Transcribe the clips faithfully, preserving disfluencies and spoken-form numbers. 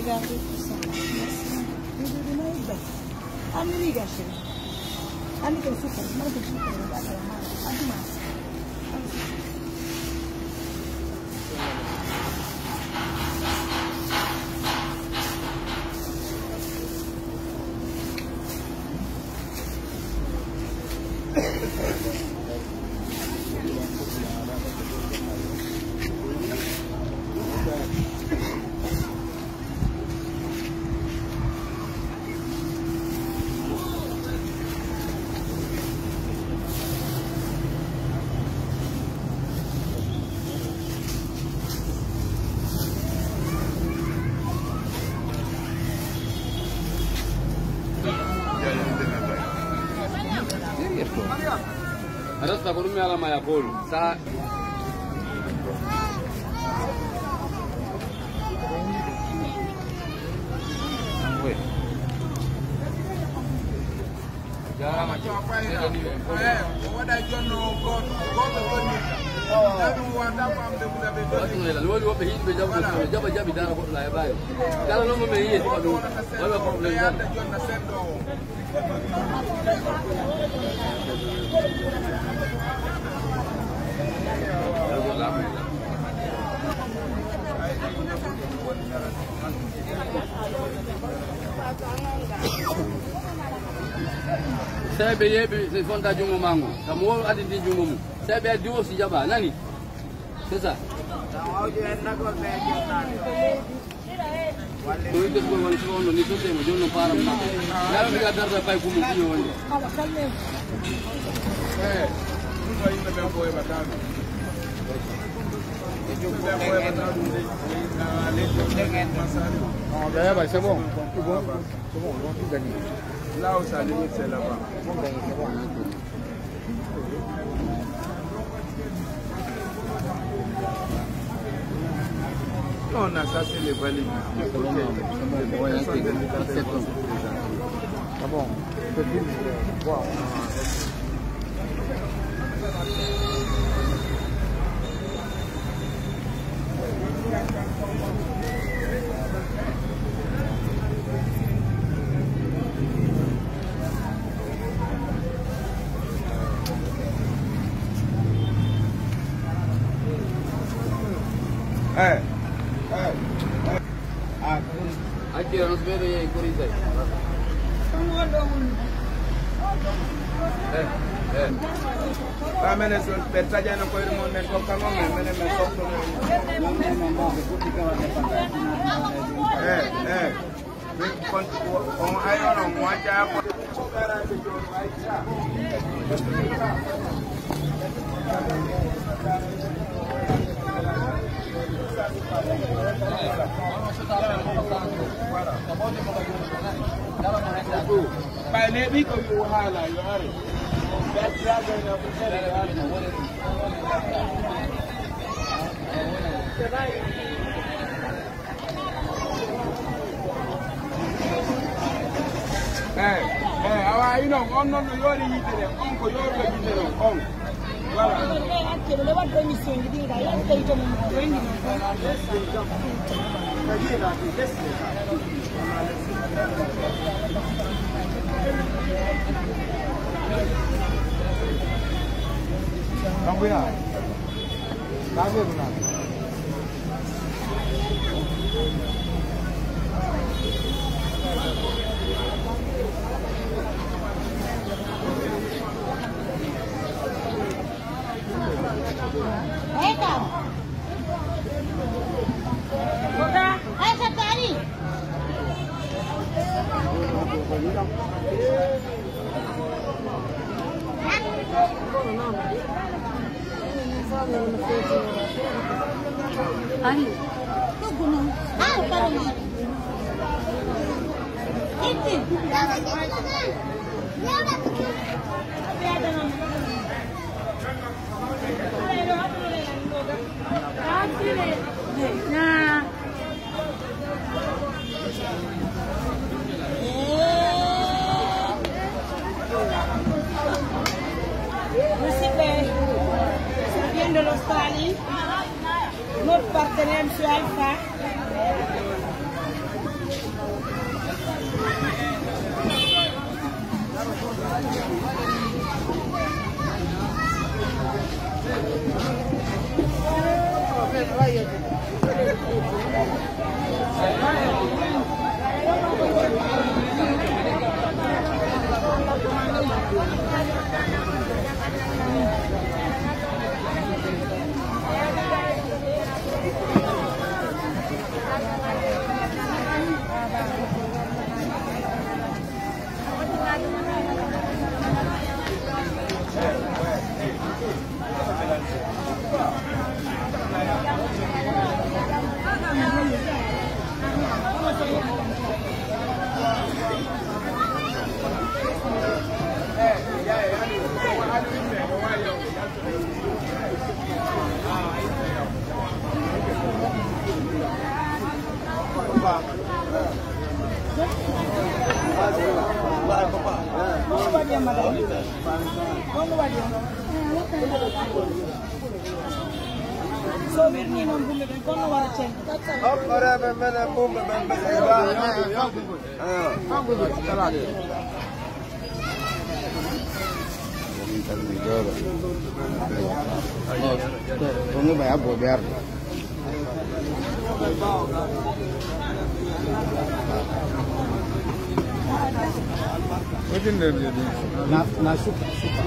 Regardez tout ça. Merci. Anni riga, chérie. Anni che zucchero, ma che zucchero, guarda la mano. Anni mano. Rasta ko ɗum mi alama ya kolu. Sa Jarama. Woni woɓɓe yiɗɓe jaɓude, jaɓa jaɓi dara goɗɗo la e ɓayo. Kala noon mo min yiye sifa ɗum. Wala problème tan. Sey ɓe yeeɓi, si fonta junngo maa ngo, kam woo addi ndi junngo mum. Sey ɓe addi o si jaɓa, nani? C'est ça. Ɗum ɓesgol woni so on no ni sottee mo, jooni noon paaram ma. Yaa mi wiya darda pay ko mo fiyo wonde. Eh, ɗum ɗo yimɓe ɓen ko heɓata ɗum. Yimɓe ɓen ko heɓata ɗum de. Non, ɓe heɓay, c'est bon. C'est bon, c'est bon, on tout gagné. Là où ça limite, c'est là-bas. On tout gagné, c'est bon. Non, non, ça c'est les valides. C'est bon, c'est bon. Eh, eh, eh. Ah, accira, non si vede i corisei. Eh, eh. Ba mene so ɓe taƴano koyre mon men ko kamo men mene men sokko. Eh, eh. Kon on ayono mo acca ko. Ɓay ne ɓi ko yo haala yo are. Eyi, eyi, awa, inon, on noon no yoori yitere, on ko yooruɗo yitere, on. Voilà. Onon ɓe hakkille, no waɗɗo émission ji ɗi, ga, yan tawi to mum, ko wayni noon. Kambuya. Aisha, tari. Ari. Musidɓe, ça vient de l'Australie. Notre partenaire, monsieur Alpha. So wirni noon bumɓe ɓen, kono wara cen. Hop, reɓe menen bumɓe ɓen ɓe. Ko ngi ɓay abbo ɓe arde. Wetin nder je ɗum? Na, na suka, suka.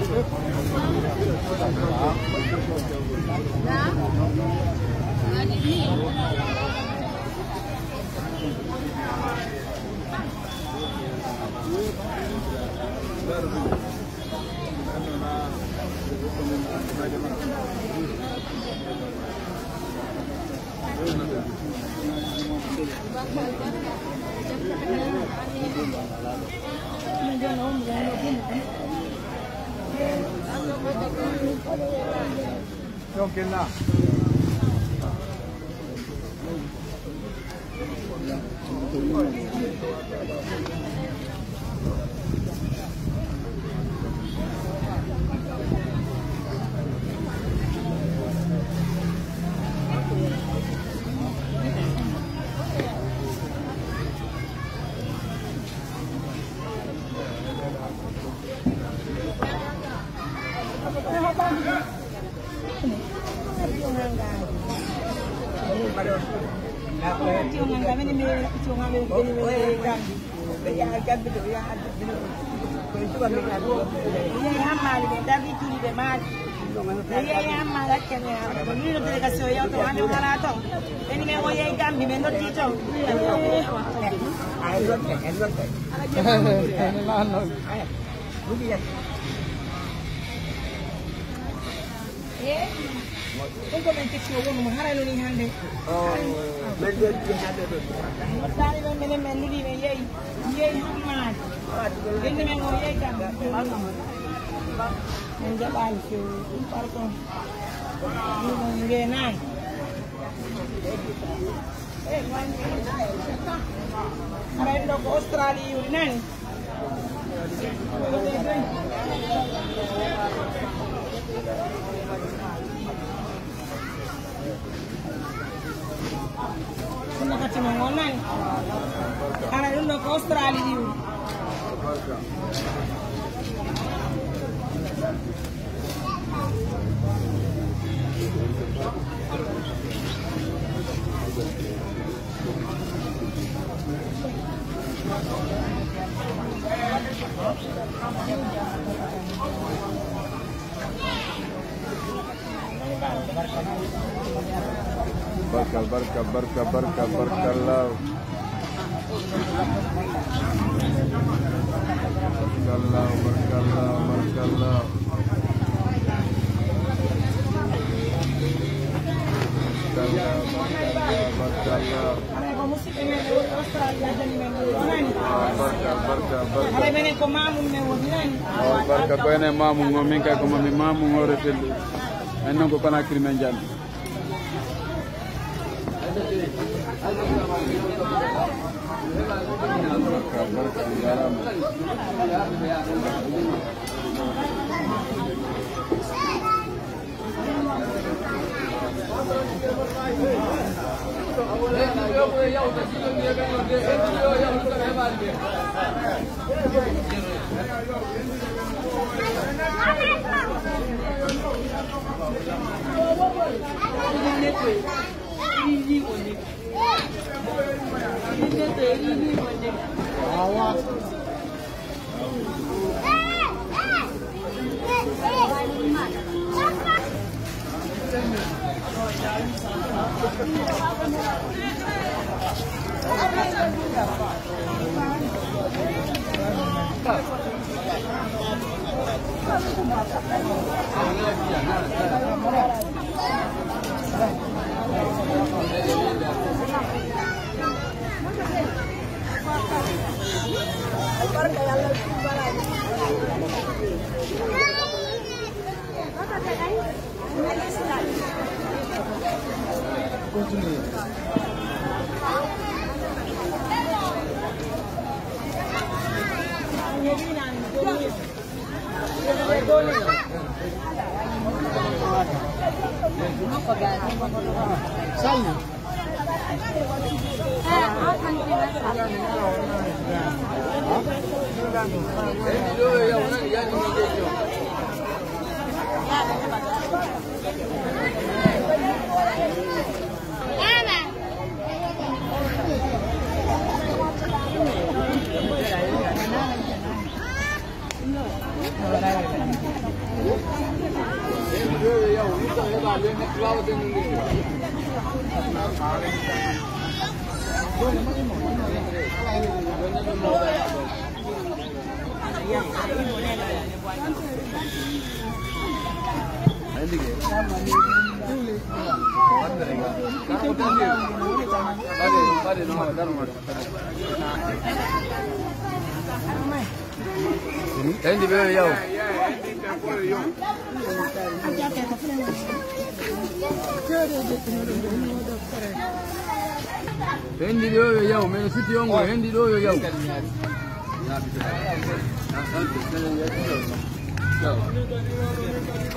Yeeyi Hammaali ɓe darri juuliɓe maaki. Yeeyi Hammaali accani Hammaali. Ko wino délégation yewto hannde o alaa toon. Ɓeni men o yeeyi Gambi, ɓe noddi toon. Ɗum ko men ketti o wonu mo haray noni hannde. Mottaali men menen men luli men yeeyi. Yeeyi Hammaali. Ɓenni men o yeeyi kam. Men jaɓaali few. Ɗum pardon. Ɗum on ngeenaani. Haray ɗo ko Australie yuri nani. Ɗum no kati mo ngon nani. Hara ɗum ɗo ko Australie ɗi woni. Barka, barka, barka, barka, barkallah. Barkallah, barkallah, barkallah. Barkallah, barkallah, barkallah. Haray ko musidɓe men ɓe woni Australie addani men ɗum, o nani? Barka, barka, barka. Haray menen ko mamum men woni, nani? Oh, barka ko enen mamum o, min kay ko mami mamum o refel. En non ko Conakry men jani. Barka, barka, jarama. Endi ɓe yaw. Endi ɗo yo yaw, men siti yongo, endi ɗo yo yaw.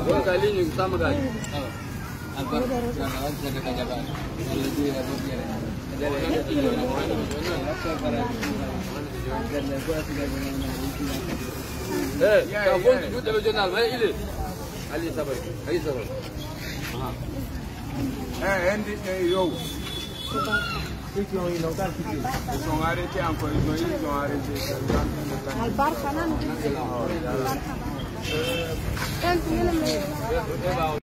Bon, ka lini sama gai. Eh, ka fondi duɗe ɓe jonal, ma ile. Ali Sabari, Ali Sabari. Eh, endi, eh, yo. Ils sont arrêtés encore, ils ont, ils ont arrêté. Albarka nan.